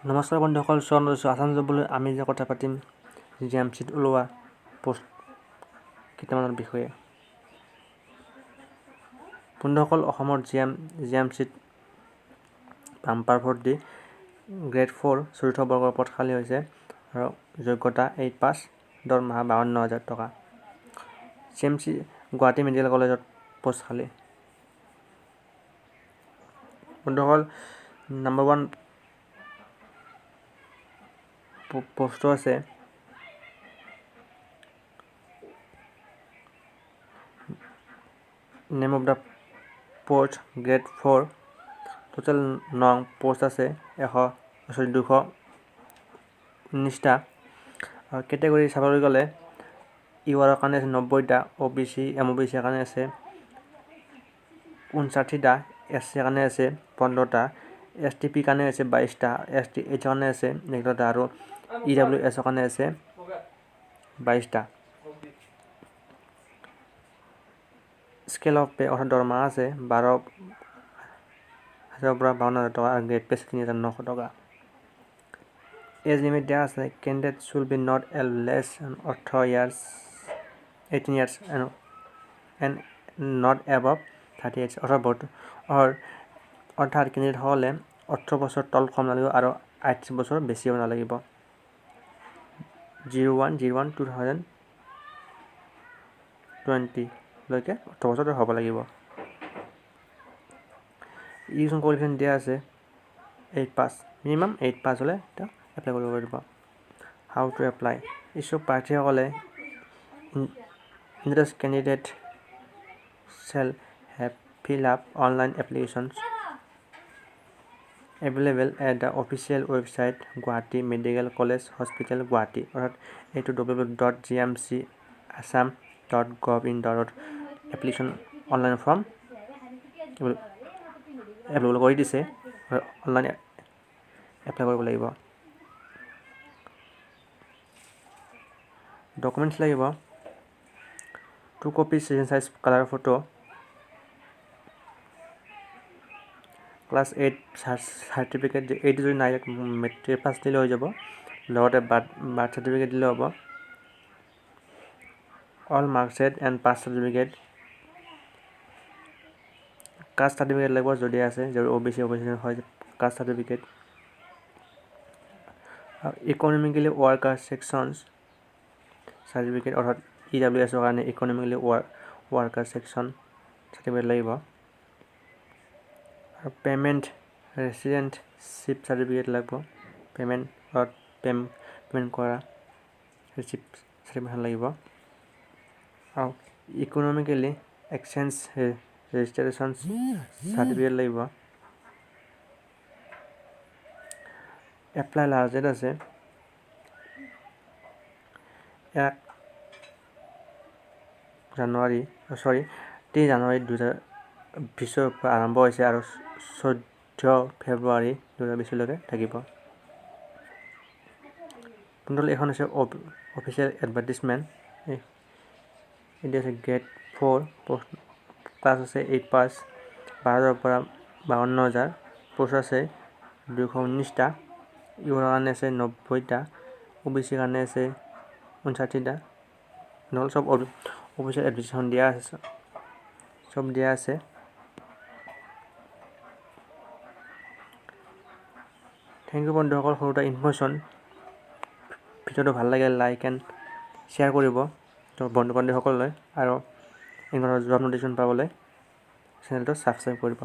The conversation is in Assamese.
নমস্কাৰ বন্ধুসকল, স্বাগতম জনাইছোঁ আছাম জবলৈ। আমি যে কথা পাতিম জিএমচিত ওলোৱা পোষ্ট কেইটামানৰ বিষয়ে। বন্ধুসকল, অসমৰ জিএমচিত বাম্পাৰ ভৰ্তি, গ্ৰেড 4 চতুৰ্থ বৰ্গৰ পদ খালী হৈছে আৰু যোগ্যতা 8 পাছ, দৰমহা 52,000 টকা। জিএমচি গুৱাহাটী মেডিকেল কলেজত পোষ্ট খালী। বন্ধুসকল, নাম্বাৰ 1 পোষ্টো আছে name of the post grade 4, total নং পোষ্ট আছে 100, চৰি, 219টা। আৰু কেটেগৰী চাবলৈ গ'লে ইউআৰৰ কাৰণে আছে 90টা, অ' বি চি, এম অ' বি চিৰ কাৰণে আছে 59টা, এছ চিৰ কাৰণে আছে 15টা, এছ টি পিৰ কাৰণে আছে 22টা, এছ টি এইচৰ কাৰণে আছে 11টা আৰু ই ডাব্লিউ এছৰ কাৰণে আছে 22টা। স্কেল অফ পে অৰ্থাৎ দৰমহা আছে 12 হাজাৰৰ পৰা 52,000 টকা আৰু গ্ৰেড পে 3,900 টকা। এজ লিমিট দিয়া আছে, candidate should be not a less 18 years, 18 years and not above 38। অৰ্থাৎ কেণ্ডিডেটসকলে 18 বছৰ তল কম নালাগিব আৰু 38 বছৰ বেছি হ'ব নালাগিব। 01/01/2020লৈকে 18 বছৰ হ'ব লাগিব। এডুকেশ্যন কোৱালিফিকেশ্যন দিয়া আছে 8 পাছ, মিনিমাম 8 পাছ হ'লে তেওঁ এপ্লাই কৰিব পাৰিব। How to apply? ইচ্ছুক প্ৰাৰ্থীসকলে, interest candidate shall have fill up online applications available at the official website, Guwahati Medical College Hospital, Guwahati। অৰ্থাৎ এইটো w.gmcassam.gov in dot application online form available কৰি দিছে। অনলাইন এপ্লাই কৰিব লাগিব। ডকুমেণ্টছ লাগিব 2 copy size colour photo, class 8 certificate। এইটো যদি নাই, মেট্ৰিক পাছ দিলে হৈ যাব, লগতে বাৰ্থ চাৰ্টিফিকেট দিলেও হ'ব, all marksheet and pass certificate, caste certificate লাগিব যদি আছে, যদি অ' বি চি হয় caste certificate, economically weaker sections certificate, অৰ্থাৎ ই ডাব্লিউ এছৰ কাৰণে ইকনমিকেলি ৱিকাৰ ছেকশ্যন চাৰ্টিফিকেট লাগিব আৰু পে'মেণ্ট ৰেচিডেণ্টশ্বিপ চাৰ্টিফিকেট লাগিব। পে'মেণ্ট পে'মেণ্ট কৰা ৰিচিপ্ট চাৰ্টিফিকেট লাগিব আৰু ইকনমিকেলি এক্সচেঞ্জ ৰেজিষ্ট্ৰেশ্যন চাৰ্টিফিকেট লাগিব। এপ্লাই লাষ্ট ডেট আছে 1 জানুৱাৰী, চৰি, 30 জানুৱাৰী 2020ৰ পৰা আৰম্ভ হৈছে আৰু 14 ফেব্ৰুৱাৰী 2020লৈকে থাকিব। বন্ধুসকল, এইখন হৈছে অফিচিয়েল এডভাৰ্টিজমেণ্ট। এতিয়া আছে গ্ৰেড 4 পোষ্ট, ক্লাছ আছে 8 পাছ, 12 হাজাৰৰ পৰা 52,000, পোষ্ট আছে 219টা, ইউৰ কাৰণে আছে 90টা, অ' বি চিৰ কাৰণে আছে 59টা। নহ'লে চব অফিচিয়েল এডভাৰ্টিজমেণ্ট দিয়া আছে, চব দিয়া আছে। Thank U বন্ধুসকল, সৰু এটা ইনফৰ্মেশ্যন। ভিডিঅ'টো ভাল লাগে লাইক এণ্ড শ্বেয়াৰ কৰিব বন্ধু বান্ধৱীসকললৈ আৰু এনেকুৱা জব নটিফিকেশ্যন পাবলৈ চেনেলটো ছাবস্ক্ৰাইব কৰিব।